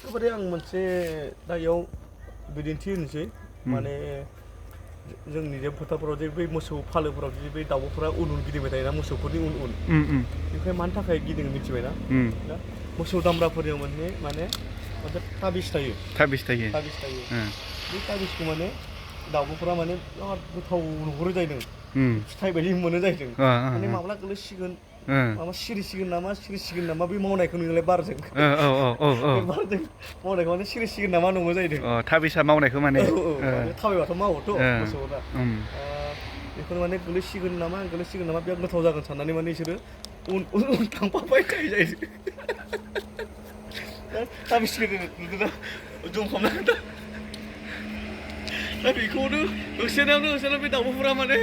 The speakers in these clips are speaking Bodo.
एखेबारे आं मोनसे दा इयाव बिदिन्थि होनोसै माने जोंनि जे फोथारफोराव जे बै मोसौ फालोफोराव जे बै दाउब'फोरा उन उन गिदिंबाय थायोना मोसौफोरनि उन उन बेनिफ्राय मानि थाखाय गिदिङो मिथिबायना मोसौ दामब्राफोरनियाव माने ताबिज थायो बे ताबिजखौ माने दाउब'फोरा माने बिराद गोथाव नुहुरो जाहैदों फिथाइ बायदि मोनो जाहैदों माने माब्ला गोलैसिगोन माबा सिरिसिगोन नामा बे मावनायखौ नुयोलाय बारजों बे बारजों मावनायखौ माने सिरिसिगोन नामा नङो जाहैदों ताबिजआ मावनायखौ माने थाबायबाथ' मावोथ' मोसौआ बेखौनो माने गोलैसिगोन नामा बिराद गोथाव जागोन साननानै माने बिसोरो उन उन थांफाबाय थायो जाहैदों ताबिजखौ नुदोंना जम खालामना दा बेखौनो होसोनायावनो बे दाउब'फोरा माने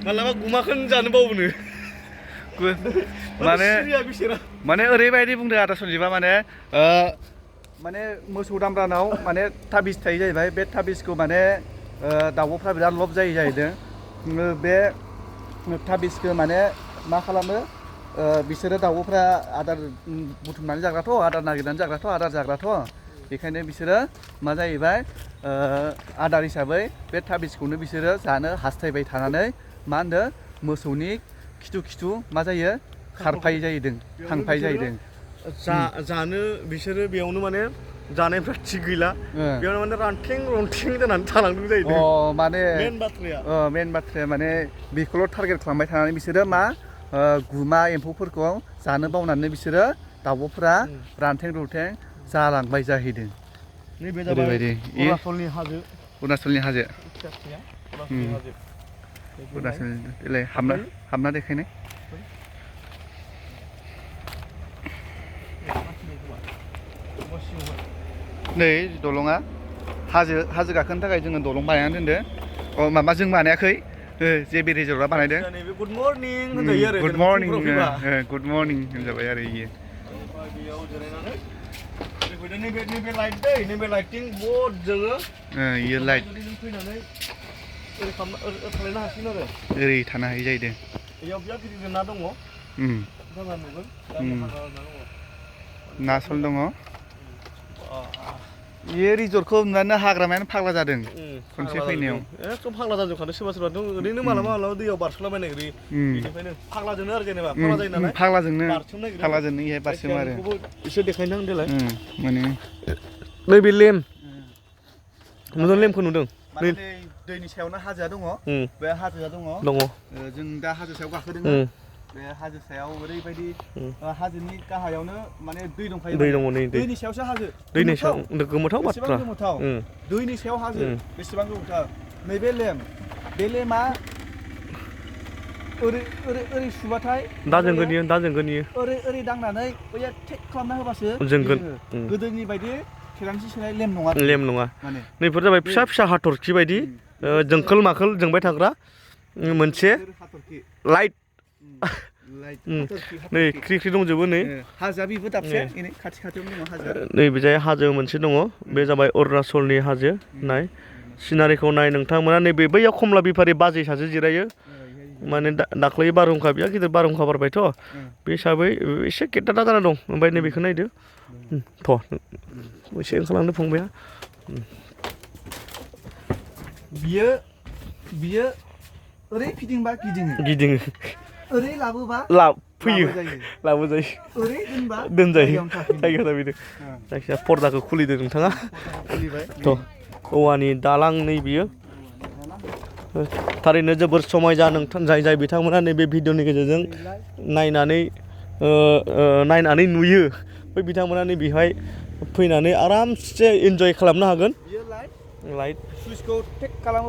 मालाबा गुमाखौनो जानो बावोनो माने ओरैबायदि बुंदों आदा सन्जिबा माने मोसौ दामब्रानाव माने ताबिज थायो जाहैबाय बे ताबिजखौ माने दाउब'फ्रा बिराद लब जायो जाहैदों बे ताबिजखौ माने मा खालामो बिसोरो दाउब'फ्रा आदार बुथुमनानै जाग्राथ' आदार नागिरनानै जाग्राथ' बेखायनो बिसोरो मा जाहैबाय आदार हिसाबै बे ताबिजखौनो बिसोरो जानो हास्थायबाय थानानै मा होनदों मोसौनि खिथु मा जायो खारफाय जाहैदों थांफाय जाहैदों जानो बिसोरो बेयावनो माने जानायफ्रा थिग गैला बेयावनो माने रानथें जानानै थालांदों जाहैदों माने मेन बाथ्राया माने बेखौल' टारगेट खालामबाय थानानै बिसोरो मा गुमा एम्फौफोरखौ जानो बावनानै बिसोरो दाउब'फ्रा रानथें जालांबाय जाहैदों नैबे जाबाय अरुणाचलनि हाजो अरुणाचल हाबना देखायनाय नै दलङा हाजो गाखोनो थाखाय जोङो दलं बानायनानै दोनदों माबा जों बानायाखै जेबि रिजर्टआ बानायदों गुड मर्निं होनजायो आरो गुड मर्निं होनजाबाय आरो इयो बेयाव जिरायनानै नैबे लाइट नैबे लाइटिं बहुद जोङो इयो लाइट फैनानै ओरै थालायनो हासिगोन आरो ओरै थानो हायो जाहैदों बेयाव बिराद गिदिर ना दङ ना सल दङ बे रिजर्टखौ नुनानै हाग्रामायानो फाग्ला जादों खनसे फैनायाव एकदम फाग्ला जाजोबखादों सोरबा ओरैनो मालाबा दैयाव बारसोलाबायनो नागिरो बेनिफ्रायनो फाग्लाजोंनो आरो जेनेबा फाग्ला जायो नालाय फाग्लाजोंनो इहाय बारसोमो आरो एसे देखायनो आं देलाय माने नैबे लेम्पखौ नुदों दैनि सायावनो हाजोआ दङ बे हाजोआ दङ जों दा हाजो सायाव गाखोदों बे हाजो सायाव ओरैबायदि हाजोनि गाहायावनो माने दै दंखायो दैनि सायावसो हाजो दैनि सायाव गोमोथाव बाथ्रा दैनि सायाव हाजो बेसेबां गोमोथाव नैबे बे लेम्पआ ओरै सुबाथाय दा जोंगोन ओरै दांनानै बैया टेक खालामना होबासो गोदोनि बायदि खेरानसि सोनाय लेम्प नङा नैफोर जाबाय फिसा हाथरखि बायदि जोंखोल माखोल जोंबाय थाग्रा मोनसे लाइट नै ख्रि दंजोबो नै हाजोआ बेबो दाबसे खाथियावनो दङ हाजोआ नैबे जाय हाजो मोनसे दङ बे जाबाय अरुणाचलनि हाजो नाय सिनारिखौ नाय नोंथांमोना नैबे बैयाव कमला बिफारि बाजै सासे जिरायो माने दाख्लै बारहुंखा बिराद गिदिर बारहुंखा बारबायथ' बे हिसाबै एसे गेद्दादा जाना दं ओमफ्राय नैबेखौ नायदो एसे ओंखारलांनो फंबाया बियो ओरै फिदिंबा गिदिङो ओरै लाबोबा फैयो लाबोजायो ओरै दोनजायो जायगाया बेनो जायखिजाया पर्दाखौ खुलिदो नोंथाङा औवानि दालां नै बियो थारैनो जोबोर समायना नोंथां जाय बिथांमोना नैबे भिडिअनि गेजेरजों नायनानै नुयो बै बिथांमोना बेहाय फैनानै आरामसे इन्जय खालामनो हागोन लाइट सुइचखौ टेक खालामो